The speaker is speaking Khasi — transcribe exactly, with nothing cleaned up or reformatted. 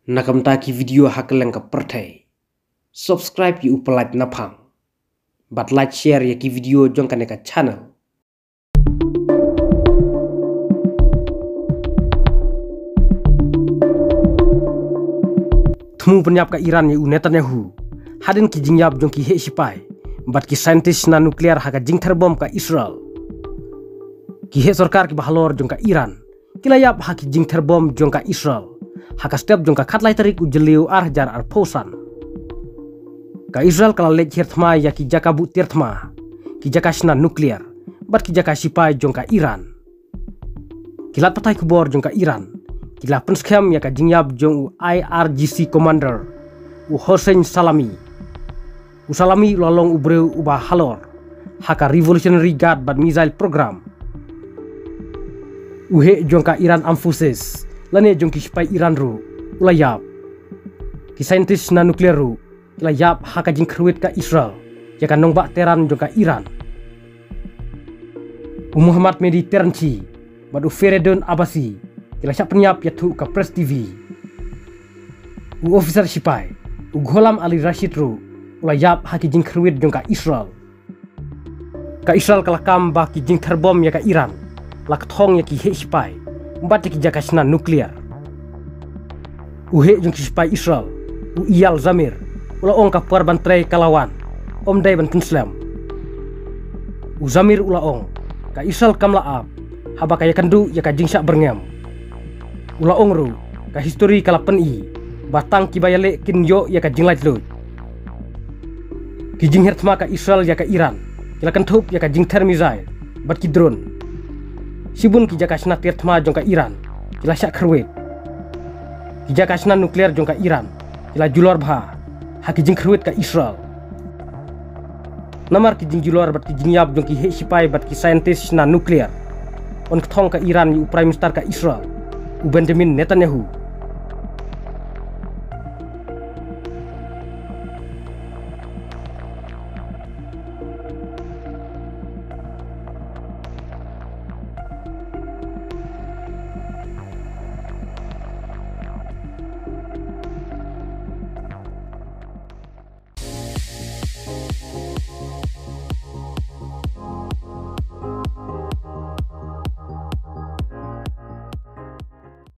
Na ka bynta ki video ha kylleng ka pyrthei, subscribe ïa u Palat Naphang bad like share ïa ki video jong kane ka channel. Thmu pynïap ka Iran ïa u Netanyahu hadien ki jingïap jong ki heh shipai bad ki scientist na nuclear ha ka jingther bom ka Israel. Ki heh sorkar kiba halor jong ka Iran ki la ïap ha ki jingther bom jong ka Israel ha ka step jong ka khatlai tarik u Jylliew ar hajar arphew san. Ka Israel ka la leit hiar thma ïa ki jaka buh tiar thma, ki jaka shna nuclear bad ki jaka shipai jong ka Iran. Ki lad pathai khubor jong ka Iran ki la pynskhem ïa ka jingïap jong u I R G C commander u Hossein Salami. U Salami u la long u briew uba halor ha ka Revolutionary Guard bad missile program. U heh jong ka Iran Armed Forces lane jong ki shipai Iran ruh u la ïap. Ki scientist na nuclear ruh ki la ïap ha ka jingkhyrwit ka Israel ïa ka nongbah Tehran jong ka Iran. U Mohammad Mehdi Tehranchi bad u Feredon Abbasi ki la shah pynïap ïathuh ka Press T V. U officer shipai u Ghulam Ali Rashid ruh u la ïap ha ki jingkhyrwit jong ka Israel. Ka Israel ka la kam ba ki jingther bom ïa ka Iran la kthong ïa ki heh shipai bad ïa ki jaka shna nuclear. U heh jong ki shipai Israel u Eyal Zamir u la ong ka por ban trei ka la wan, ym dei ban pynslem. U Zamir u la ong ka Israel kam la ap haba ka ïakynduh ïa ka jingshah byrngem. U la ong ruh ka histori ka la pyni ba tang kiba ïaleh kin ïoh ïa ka jinglaitluid. Ki jinghiar thma ka Israel ïa ka Iran ki la kynthup ïa ka jingther missile bad ki drone. Shibun ki jaka shna tiar thma jong ka Iran ki la shah khyrwit. Ki jaka shna nuclear jong ka Iran ki la julor bha ha ki jingkhyrwit ka Israel. Namar ki jingjulor bad ki jingïap jong ki heh shipai bad ki scientist shna nuclear, yn kthong ka Iran ïa u Prime Minister ka Israel u Benjamin Netanyahu